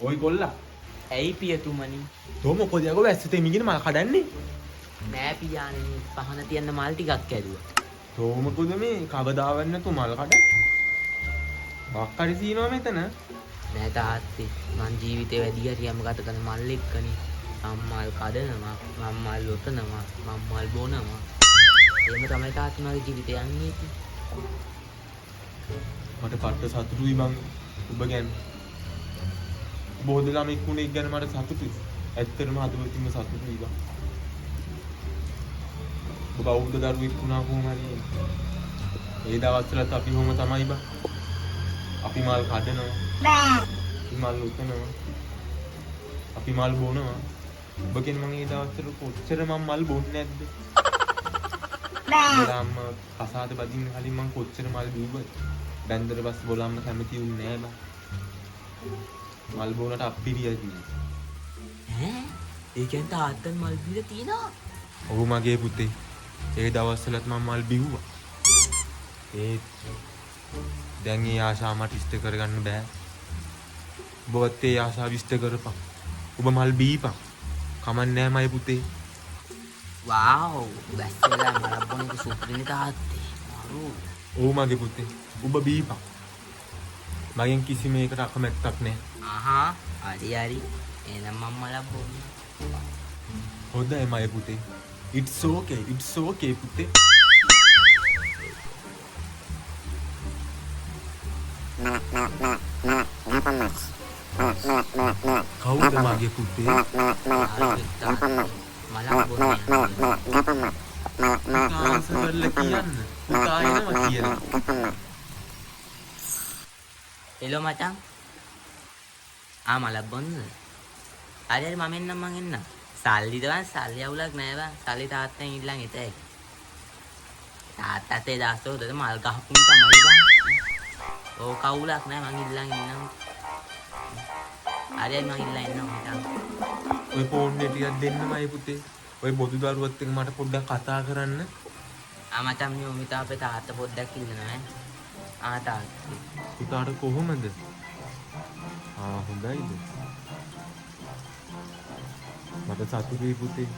ඔයි කොල්ලා. ඇයි පියතුමනි? තෝ මොකද යකෝ වැස්ස තෙමිගෙන මල් කඩන්නේ? නෑ පියාණනි, පහන තියන්න මල් ටිකක් කැඩුවා. තෝ මොකද මේ කවදාවත් නැතු මල් කඩන්නේ? මොකක් හරි සීනවා මෙතන. නෑ තාත්තේ, මං ජීවිතේ වැඩි හරියම ගත කරන මල් එක්කනේ. මං මල් කඩනවා, මං මල් ඔතනවා, මං මල් බොනවා. එහෙම තමයි තාත්තේ මගේ ජීවිතේ යන්නේ ඉතින්. මට පට්ට සතුටුයි බං ඔබ ගැන. ඔබ හොඳ ළමෙක් වුණ එක ගැන මට සතුටුයි. ඇත්තටම හදවතින්ම සතුටුයි බං. ඔබ බෞද්ධ දරුවෙක් වුණා කොහොම හරි. ඒ දවස්වලත් අපි ඔහොම තමයි බං. අපි මල් කඩනවා. අපි මල් උතනවා. අපි මල් බොනවා. ඔබ කියන්නේ මං ඒ දවස්වල කොච්චර මං මල් බොන්නේ නැද්ද? උඹලා අම්මා කසාද බදින්න කලින් මං කොච්චර මල් බිව්වද? බැන්දට පස්සේ බොලා අම්මා කැමති වුණේ නෑ බං. මල් බොනට අප්පිරියයි කිව්වේ. ඈ? ඒ කියන්නේ තාත්තන් මල් බීලා තියනවා? ඔව් මගේ පුතේ. ඒ දවස්වලත් මං මල් බිව්වා. ඒත් දැන් ඒ ආශාව මට ඉෂ්ට කරගන්න බෑ. ඔබවත් ඒ ආශාව ඉෂ්ට කරපන්. ඔබ මල් බීපන්. කමක් නෑ මගේ පුතේ. වාව්, වැස්ස වෙලා මලක් බොන එක සුපිරිනේ තාත්තේ. මරු. ඔව් මගේ පුතේ. ඔබ බීපන්. මගෙන් කිසිම එකකට අකමැත්තක් නෑ. ආහා, හරි හරි. එහෙනම් මං මලක් බොන්න. හොඳයි මගේ පුතේ. It's okay, it's okay පුතේ. කවුද මගේ පුතේ? යාළුවෙක් තාත්තේ. මලක් බොන්න යනවා. පුතා ආස කරලා කියන්න. පුතා එනවා කියලා. හෙලෝ මචං. ආ මලක් බොන්නද? හරි හරි මම එන්නම් මං එන්නම්. සල්ලිද බං, සල්ලි අවුලක් නෑ බං. සල්ලි තාත්තෙන් ඉල්ලන් එතයි. තාත්තත් ඒ දවස්වල හොඳට මල් ගහපුන් තමයි බං. ඕක අවුලක් නෑ මං ඉල්ලන් එන්නම්. හරි හරි මං ඉල්ලන් එන්නම් මචං. ඔය ෆෝන් එක ටිකක් දෙන්න මගේ පුතේ. ඔය බොදු දරුවත් එක්ක මට පොඩ්ඩක් කතා කරන්න. ආ මචං මේ ඔමිතා අපේ තාත්තා පොඩ්ඩක් ඉල්ලනවා ඈ. ආ තාත්තේ. පුතාට කොහොමද? ආ හොඳයිද? මට සතුටුයි පුතේ.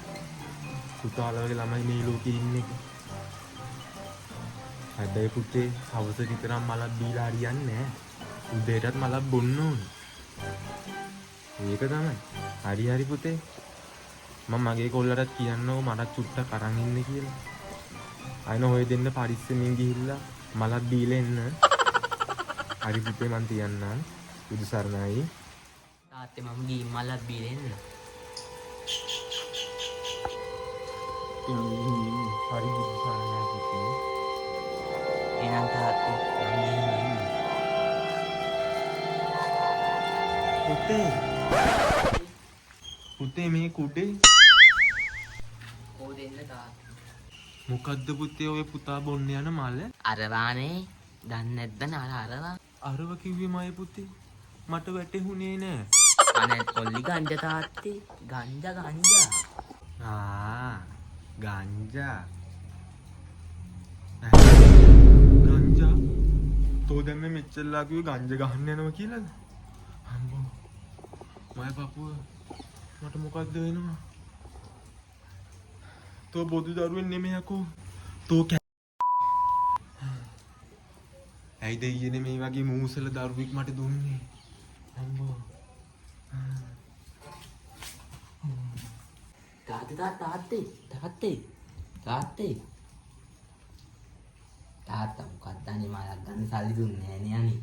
පුතාලා වගේ ළමයි මේ ලෝකේ ඉන්න එක. හැබැයි පුතේ හවස විතරක් මලක් බීලා හරියන්නේ නෑ. උදේටත් මලක් බොන්න ඕනේ. ඒක තමයි. හරි හරි පුතේ. මම මගේ කොල්ලටත් කියන්නකෝ මටත් චුට්ටක් අරන් ඉන්න කියලා. අයන හොය දෙන්න පරිස්සමින් ගිහිල්ලා මලක් බීලා එන්න. හරි පුතේ මං තියන්නම්. බුදු සරණයි. තාත්තේ මම ගිහින් මලක් බීලා එන්න. හරි බුදු සරණයි පුතේ. එහෙනම් තාත්තේ මං ගිහින් එන්න. පුතේ. පුතේ මේ කුඩේ ඕ දෙන්න තාත්තේ. මොකද්ද පුතේ ඔය පුතා බොන්න යන මල? අරවානේ දන්නේ නැද්ද අර අරවා? අරව කිව්වේ මගේ පුතේ. මට වැටහුනේ නෑ. අනේ කොල්ලි ගංජා තාත්තේ. ගංජා ගංජා. ආ ගංජා. ගංජා. තෝ දැන් මේ මෙච්චරලා කිව්වේ ගංජා ගහන්න යනවා කියලාද? අම්බෝ. මගේ පපුව මට මොකද්ද වෙනවා? තෝ බොදු දරුවෙන් නෙමෙයි යකෝ. තෝ ඇයි දෙයියනේ මේ වගේ මූසල දරුවෙක් මට දුන්නේ? අම්බෝ. තාත්තේ තාත්තේ තාත්තේ තාත්තේ තාත්තා මොකක්ද අනේ මලක් ගන්න සල්ලි දුන්නේ නෑනේ අනේ.